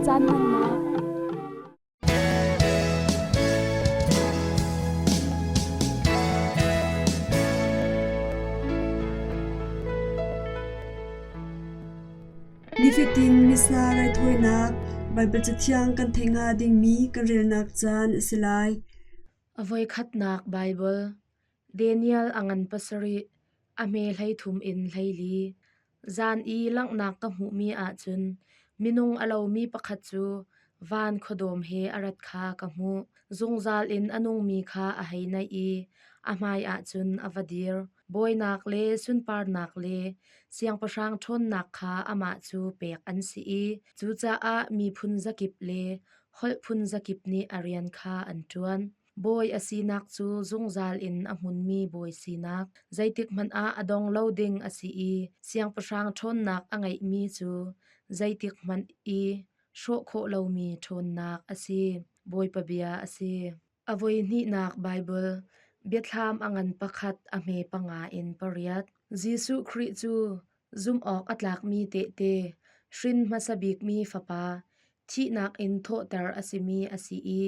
Caan hmannak. Nifatin Missa raithawinak Baibal Cathiang kan theih hnga dingmi kan relnak caan a si lai. A voikhatnak Baibal Daniel a ngan pasarih, a hme 13 in 14. Zan i langhnak ka hmuhmi ahcun minung a lomi pakhat cu van khuadawm he a rat kha ka hmuh. Zungzal in a nungmi kha a hei naih i a hmaiah cun a va dir. Bawinak le sunparnak le siangpahrang ṭhawnnak kha amah cu pek an si i cucaah miphun zakip le holh phun zakip nih a rian kha an ṭuan. Bawi a sinak cu zungzal in a hmunmi bawi sinak, zeitikhmanh ah a dong lo ding a si i siangpahrang ṭhawnnak a ngeihmi cu zeitikhmanh i hrawh khawh lomi ṭhawnnak a si. Bawipa bia a si. A voihnihnak Baibal biathlam a ngan pakhat a hme panga in pariat. Jesuh Khrih cu zumh awk a tlakmi tehte, hrin hmasa bikmi fapa, thihnak in thawhter a simi a si i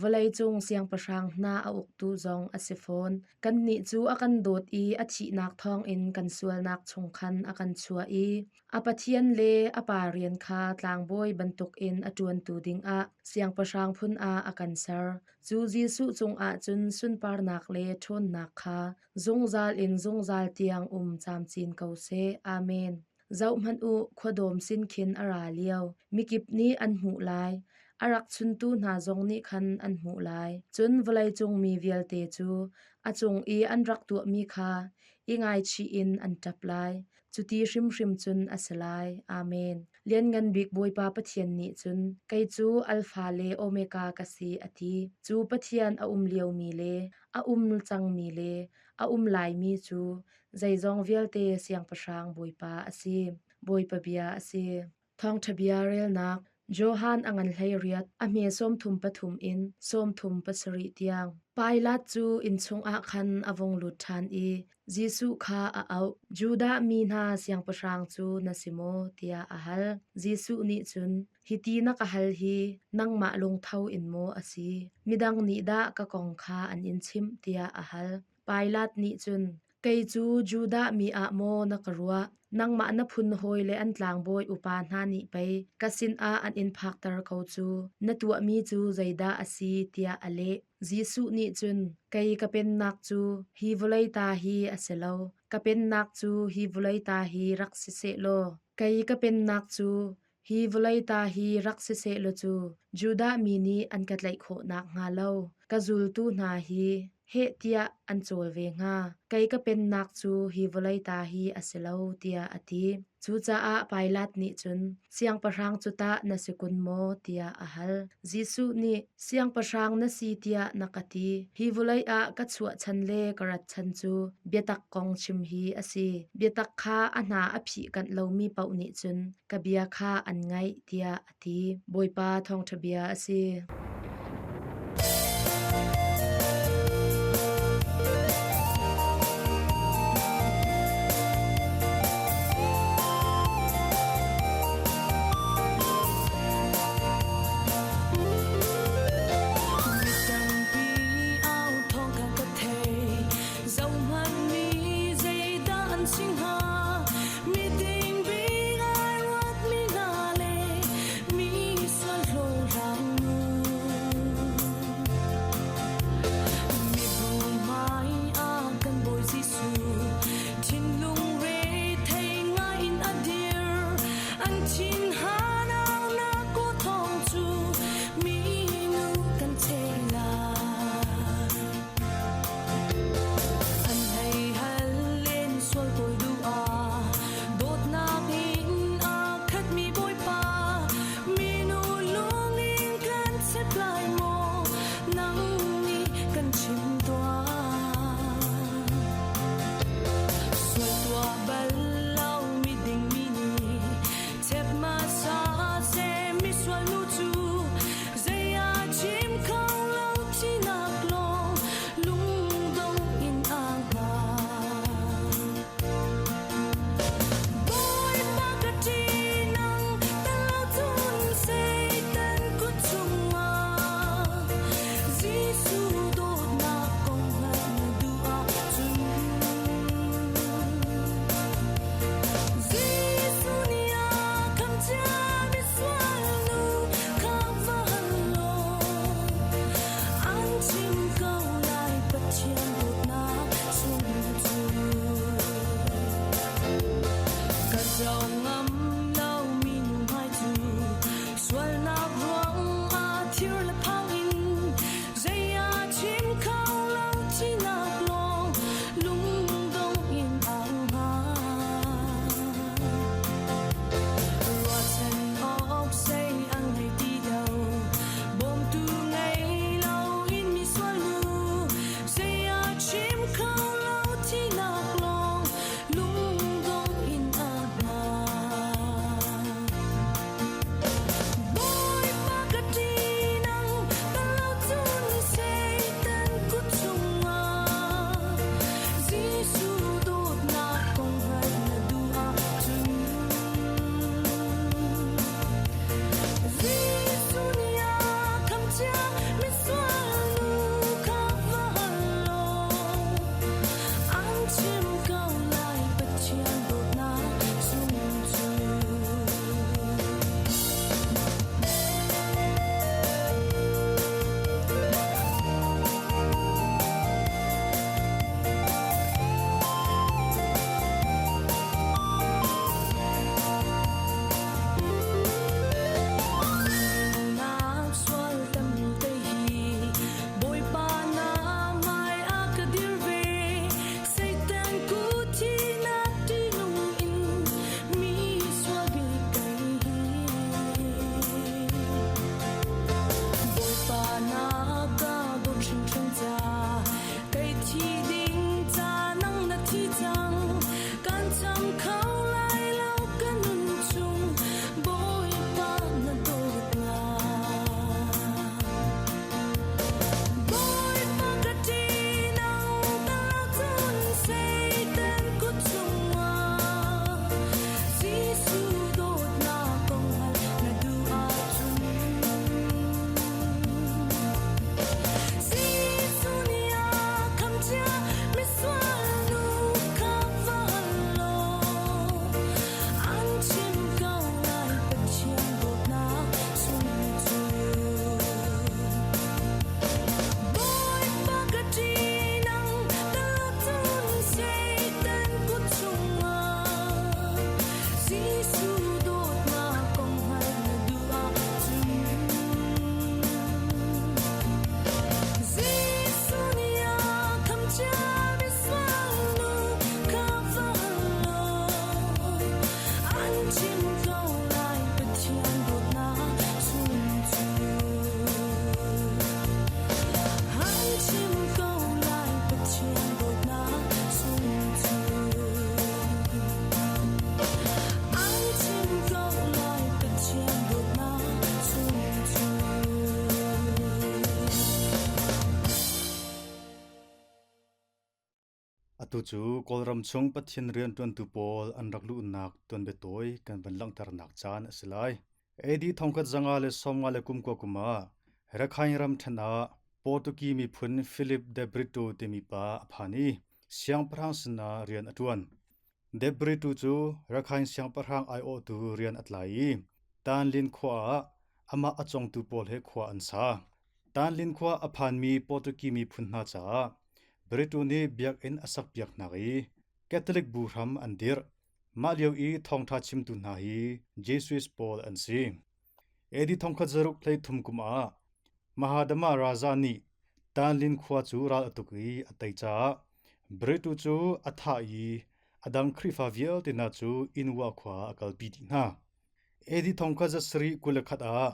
vawleicung siangpahrang hna a uktu zong a si fawn. Kannih cu a kan dawt i a thihnak thawngin kan sualnak chung khan a kan chuah i a Pathian le a Pa rian kha tlangbawi bantukin a ṭuantu dingah siangpahrang phun ah a kan ser. Cu Jesuh cungah cun sunparnak le ṭhawnnak kha zungzal in zungzal tiang um camcin ko seh. Amen. Zohhmanh u, khuadawm sin khin a ra lio. Mikip nih an hmuh lai. A rak chuntu hna zong nih khan an hmuh lai. Cun vawleicung mi vialte cu a cung i an rak tuahmi kha i ngaichih in an ṭap lai. Cuti hrimhrim cun a si lai. Amen. Lianngan Bik Bawipa Pathian nih cun, kei cu Alfa le Omega ka si, a ti. Cu Pathian a um liomi le a um cangmi le a um laimi cu zeizong vialte Siangpahrang Bawipa a si. Bawipa bia a si. Thawngṭha bia relnak Johan a ngan 18, a hme 33 in 37 tiang. Pilat cu inn chungah khan a vung lut ṭhan i Jesuh kha a auh. Judah mi hna siangpahrang cu na si maw? tiah a hal. Jesuh nih cun, Hiti na ka hal hi nangmah lungtho in maw a si? Midang nih dah ka kong kha an in chimh? tiah a hal. Pilat nih cun, Kei cu Judah mi ah maw na ka ruah? Nangmah na phun hawi le an tlangbawi upa hna nih pei ka sinah an in phakter ko cu. Na tuahmi cu zeidah a si? tiah a leh. Jesuh nih cun, Kei ka pennak cu hi vawlei ta hi a si lo. Ka pennak cu hi vawlei ta hi rak si seh law, kei ka pennak cu Hi vawlei ta hi rak si sehlaw cu Judah mi nih an ka tlaih khawh nakhnga lo ka zultu hna hi heh tiah an cawl ve hnga. Kei ka pennak cu hi vawlei ta hi a si lo, tiah a ti. Cucaah Pilat nih cun, Siangpahrang cu tah na si kun maw? tiah a hal. Jesuh nih, Siangpahrang na si tiah na ka ti. Hi vawlei ah ka chuah chan le ka rat chan cu biatak kong chim hi a si. Biatak kha a hna a phihkanh lomi paoh nih cun ka bia kha an ngaih tiah a ti. Bawipa thawngṭha bia a si. Mi tampi au thawng kha ka thei zohhmanh mi zeidah an si hnga Miding bik ai ruatmi hna le mi sual hlawhhlang nu. Mibu hmai ah kan Bawi Jesuh thinlung rethei ngai in a dir. An thin hanaunak aw thawng cu minu kan cheh lai. An hei hal len sual tawi duh ah dawtnak in a khatmi Bawipa minu lung in kan chep lai maw nang nih kan chim tuah. Sual tuah bal lo mi ding mi nih chep ma Atu cu Kawlram chung Pathian rianṭuantu pawl an rak luhnak tuanbia tawi kan van langhternak caan a si lai. AD 1550 kum ah Rakhine ram ṭhen ah Portugi miphun Philip de Brito timi pa a phan i siangpahrang sinah rian a ṭuan. De Brito cu Rakhine siangpahrang aiawhtu rian a tlai i Tanlin khua ah amah a congtu pawl he khua an sa. Tanlin khua a phanmi Portugi miphun hna caah Brito nih biakinn a sakpiak hna i Catholic bu hram an dirh. Mah lio i thawngṭha chimtu hna hi Jesuits pawl an si. AD 1633 kum ah Mahadama Raja nih Tanlin khua cu ral a tuk i a tei caah Brito cu a thah i a dang Khrihfa vialte hna cu Inwa khua ah a kalpi dih hna. AD 1721 ah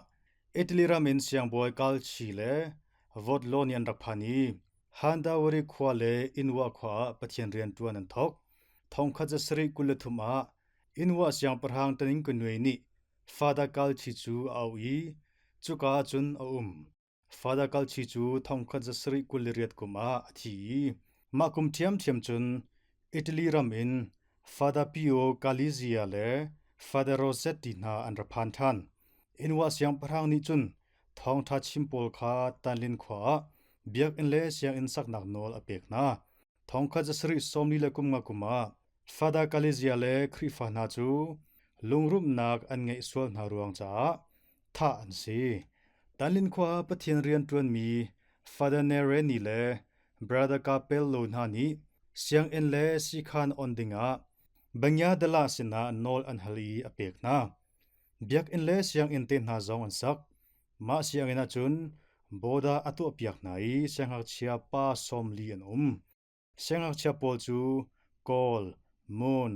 Italy ram in siangbawi Kalchi le Votlo nih an rak phan i Handawari khua le Inwa khua ah Pathian rian ṭuan an thawk. 1723 ah Inwa siangpahrang Taning-Kanue nih Fada Kalchi cu a auh i cuka ah cun a um. Fada Kalchi cu 1728 kum ah a thi i mah kum ṭhiamṭhiam cun Italy ram in Fada Pio Galizia le Fada Rossetti hna an ra phan ṭhan. Inwa siangpahrang nih cun thawngṭha chim pawl kha Tanlin khua ah biakinn le sianginn saknak nawl a pek hna. 1743 kum ah Fada Galizia le Khrihfa hna cu lungrumhnak an ngeih sual hna ruang caah thah an si. Tanlin khua ah Pathian rian ṭuanmi Father Nereni le Brother Capello hna nih sianginn le siikhaan on dingah Bangyadala sinah nawl an hal i a pek hna. Biakinn le sianginn te hna zong an sak. Mah sianginn ah cun bawda a tuahpiak hna i siangngakchia pa 40 an um. Siangngakchia pawl cu Kawl, Mon,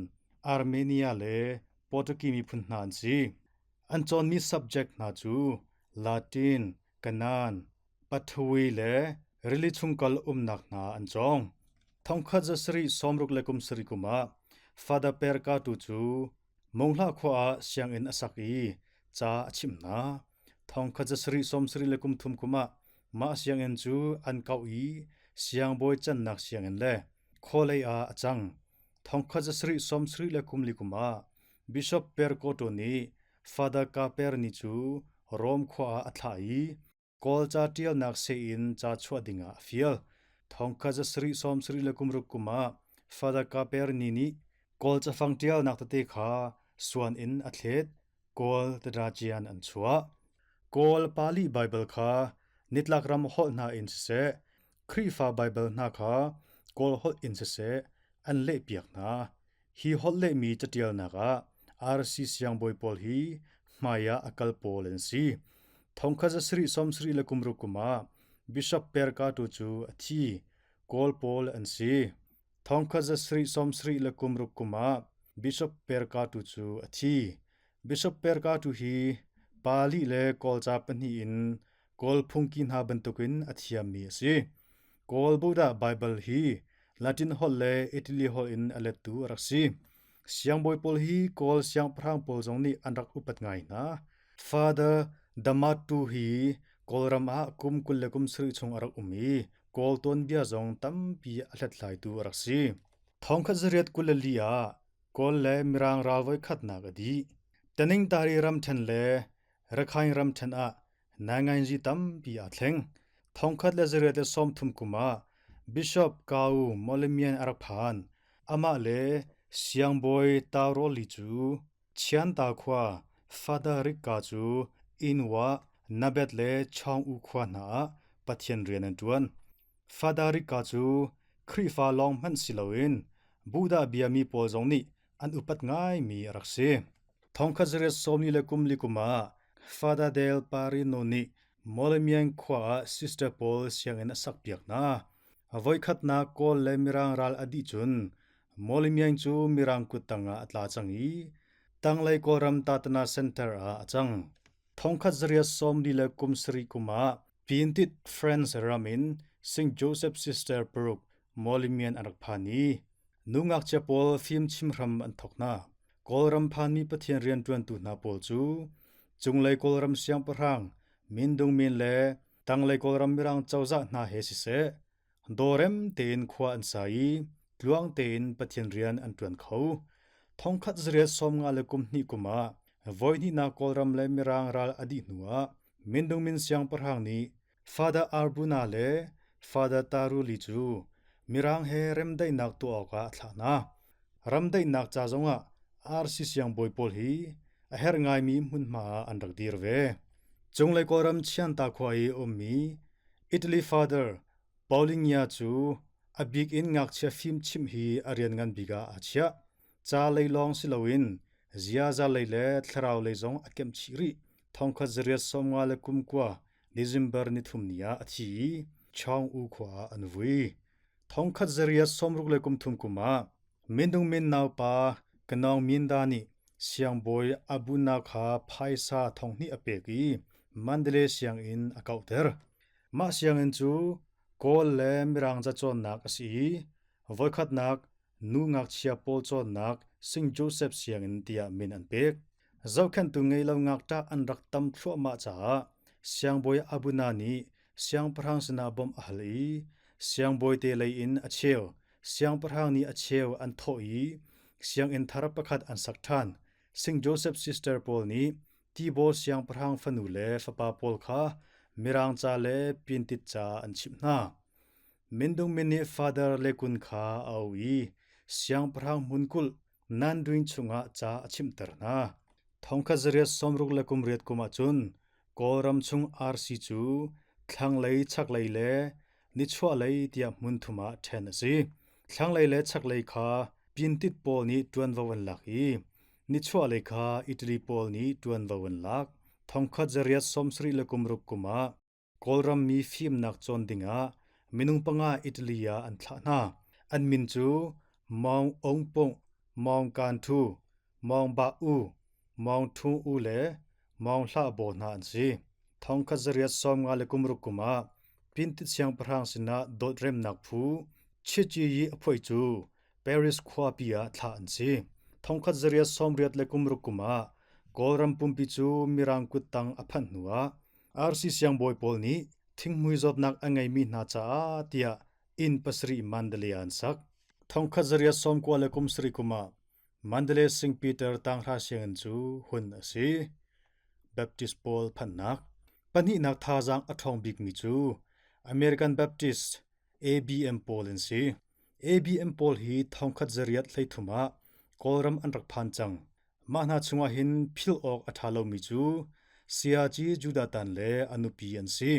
Armenia le Portugi miphun hna an si. An cawnmi subject hna cu Latin, Kanan, Pathawi le rili chungkal umnak hna an cawng. 1767 kum ah Father Perka tu cu Monghlah khua ah sianginn a sak i ca a chimh hna. 1773 kum ah mah sianginn cu an kauh i siangbawi cannak sianginn le khualei ah a cang. 1774 kum ah Bishop Percoto nih Father Caperni cu Rome khua ah a thlah i Kawlca ṭialnak seh in ca chuah dingah a fial. 1776 kum ah Father Caperni nih Kawl cafang ṭialnak tete kha suan in a thlet. Kawl tadacian an chuah. Kawl Pali Baibal kha nitlak ram holh hna in siseh, Khrihfa Baibal hna kha Kawl holh in siseh an lehpiak hna. Hi holh lehmi caṭialnak ah RC siangbawi pawl hi hmai ah a kal pawl an si. 1776 kum ah Bishop Perkatu cu a thi. Kawl pawl an si. 1776 kum ah Bishop Perkatu cu a thi. Bishop Perkatu hi Pali le Kawlca pahnih in Kawl phungki hna bantukin a thiammi a si. Kawl Buddha Baibal hi Latin holh le Italy holh in a lettu a rak si. Siangbawi pawl hi Kawl siangpahrang pawl zong nih an rak upat ngai hna. Father Damatu hi Kawlram ah kum 27 chung a rak um i Kawl tuanbia zong tampi a hlathlaitu a rak si. 1824 ah Kawl le Mirang ral voikhatnak a dih. Taningtari ramṭhen le Rakhine ramṭhen ah nainganzi tampi aa thleng. 1830 kum ah Bishop Kau Mawlamian a rak phan. Amah le siangbawi Tauroli cu Chianta khua Father Rikka cu Inwa, Nabet le Chaung-U khua hna ah Pathian rian an ṭuan. Father Rikka cu Khrihfa lawng hmanh si loin Buddha biami pawl zong nih an upat ngaimi a rak si. 1844 kum ah Father Del Parino nih Mawlamyine khua ah sister pawl sianginn a sakpiak hna. A voikhatnak Kawl le Mirang ral a dih cun Mawlamyine cu Mirang kut tangah a tla cang i tanglei Kawlram Tatana Center ah a cang. 1847 kum ah Pintit France ram in St. Joseph Sister paruk Mawlamyine an rak phan i nu ngakchia pawl fimchim hram an thawk hna. Kawlram phanmi Pathian rianṭuantu hna pawl cu cunglei Kawlram siangpahrang Mindung Min le tanglei Kawlram Mirang cozah hna he siseh, dawrem tein khua an sa i. tluang tein Pathian rian an ṭuan kho. Thongkhat zariat 52 le kum hnih kum ah voihnihnak Kawlram le Mirang ral a dih hnuah Mindungmin siangpahrang nih Father Arbuna le Father Taruli cu Mirang he remdaihnak tuah awkah a thlah hna. Ramdaihnak ca zongah RC siangbawi pawl hi a herh ngaimi hmunhma ah an rak dir ve. Cunglei Kawlram Chianta khua i a ummi Italy Father Paulinia cu a bik in ngakchia fimchimh hi a rian ngan bik ah aa chiah. Ca lei lawng si loin ziaza lei le thlarau lei zong a kemh chih rih. Thongkhat zariat 50 le kum kua December nithum ni ah a thi i Chaung U khua ah an vui. Thongkhat zariat 60 le kum thum kum ah Mindung min naupa Kanawng Minda nih siangbawi Abuna kha phaisa thonghnih a pek i Mandalay sianginn a kauhter. Mah sianginn cu Kawl le Mirang ca cawnnak a si i voikhatnak nu ngakchia pawl cawnnak St. Joseph sianginn tiah min an pek. Zohkhenhtu ngei lo ngakṭah an rak tam thluahmah caah siangbawi Abuna nih siangpahrang sinah bawmh a hal i siangbawite lei in a cheu, siangpahrang nih a cheu an thawh i sianginn thar pakhat an sak ṭhan. St. Joseph Sister pawl nih Tibaw siangpahrang fanu le fapa pawl kha Mirang ca le pintit ca an chimh hna. Mindung min nih Father Lekun kha a auh i siangpahrang hmunkulh Nanduin chungah ca a chimhter hna. Thongkhat zariat 60 le kum riat kum ahcun Kawlram chung RC cu thlanglei, chaklei le nichuahlei tiah hmun thum ah ṭhen a si. Thlanglei le chaklei kha Pintit pawl nih ṭuanvo an lak i nichuahlei kha Italy pawl nih ṭuanvo an lak. Thongkhat zariat 70 le kum ruk kum ah Kawlram mi fimnak cawn dingah minung panga Italy ah an thlah hna. An min cu Maung Aung Pung, Maung Kan Thu, Maung Ba U, Maung Htun U le Maung Hlah Baw hna an si. Thongkhat zariat 50 le kum ruk kum ah Pintit siangpahrang sinah dawtremnak phu Chityi Yi a phuai cu Paris khuapi ah thlah an si. Thongkhat zariat 80 le kum ruk kum ah Kawlram pumpi cu Mirang kuttang a phanh hnuah RC siangbawi pawl nih thinghmui zawtnak a ngeimi hna caah tiah inn pasarih Mandalay ah an sak. Thongkhat zariat 90 le kum sarih kum ah Mandalay St. Peter tanghra sianginn cu hun a si. Baptist pawl phanhnak. Pahnihnak thazaang a ṭhawng bikmi cu American Baptist ABM pawl an si. ABM pawl hi thongkhat zariat 33 ah Kawlram an rak phan cang. Mah hna chungah hin philh awk a ṭha lomi cu Sayaci Judah Tan le a nupi an si.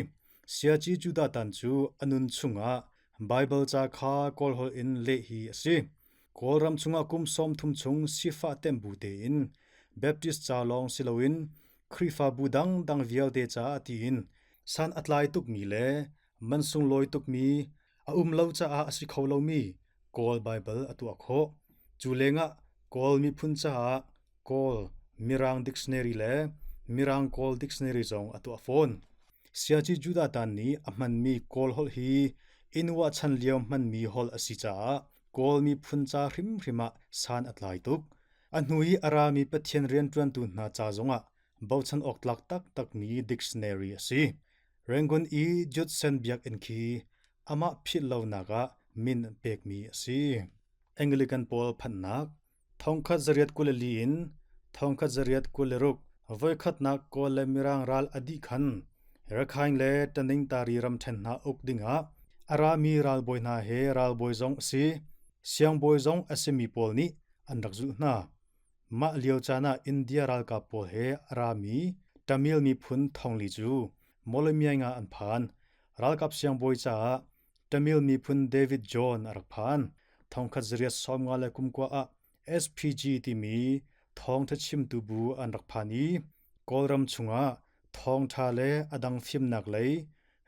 Sayaci Judah Tan cu a nun chungah Baibal ca kha Kawlholh in leh hi a si. Kawlram chungah kum 30 chung sifah temh bu tein Baptist ca lawng si loin Khrihfabu dangdang vialte caah tiin san a tlai tukmi le man sunglawi tukmi a um lo caah a si kho lomi Kawl Baibal a tuah khawh. Cu lengah Kawl miphun caah Kawl Mirang Dictionary le Mirang Kawl Dictionary zong a tuah fawn. Siaci Judah Tan nih a hmanmi Kawl holh hi Inwa chan lio hmanmi holh a si caah Kawl miphun ca hrimhrim ah san a tlai tuk. A hnu i a rami Pathian rianṭuantu hna ca zongah bochan awk tlak taktakmi dictionary a si. Rangoon i Judson biakinn khi amah philh lonak ah min an pekmi a si. Anglican pawl phanhnak thongkhat zariat 24 in thongkhat zariat 26 voikhatnak Kawl le Mirang ral a dih khan Rakhine le Taningtari ramṭhen hna uk dingah a rami ralbawi hna he ralbawi zong a si, siangbawi zong a simi pawl nih an rak zulh hna. Mah lio caan ah India ralkap pawl he a rami Tamil miphun thongli cu Mawlamyine ah an phan. Ralkap siangbawi caah Tamil miphun David John a rak phan. Thongkhat zariat 50 le kum kua ah SPG timi thawngṭha chimtu bu an rak phan i Kawlram chungah thawngṭha le a dang fimnak lei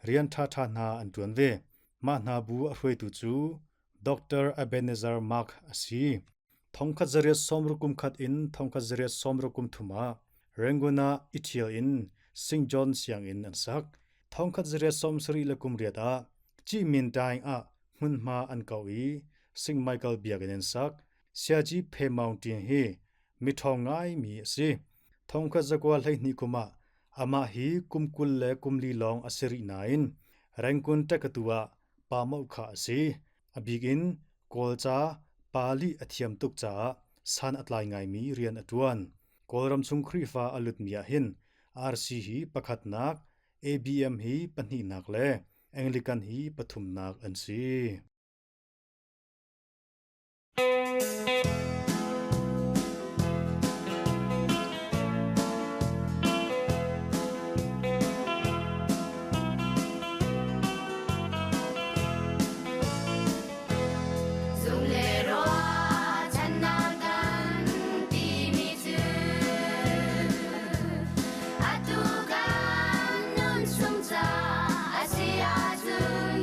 rian ṭhaṭha hna an ṭuan ve. Mah hna bu a hruaitu cu Dr. Ebenezer Mark a si. Thongkhat zariat 60 kum khat in thongkhat zariat 60 kum thum ah Rangoon ah i ṭhial in St. John sianginn an sak. Thongkhat zariat 70 le kum riat ah Cihmin Taing ah hmunhma an kauh i St. Michael biakinn an sak. Siaci Phe Maung Ṭin hi miṭhawng ngaimi a si. Thongkhat zakua 12 kum ah amah hi kum 20 le kum li lawng a si rih nain Rangoon ṭekatu ah pa moh kha a si. A bik in. Kawlca Pali a thiam tuk caah san a tlai ngaimi rian a ṭuan. Kawlram chung Khrihfa a lutmi ahhin RC hi pakhatnak, ABM hi pahnihnak le Anglican hi pathumnak an si. Zung le ruahchannak kan timi cu atu kan nun chung ca a si ahcun.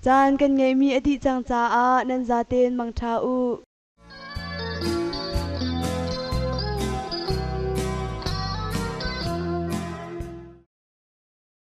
Caan kan ngeihmi a dih cang caah nan zaten mangṭha u.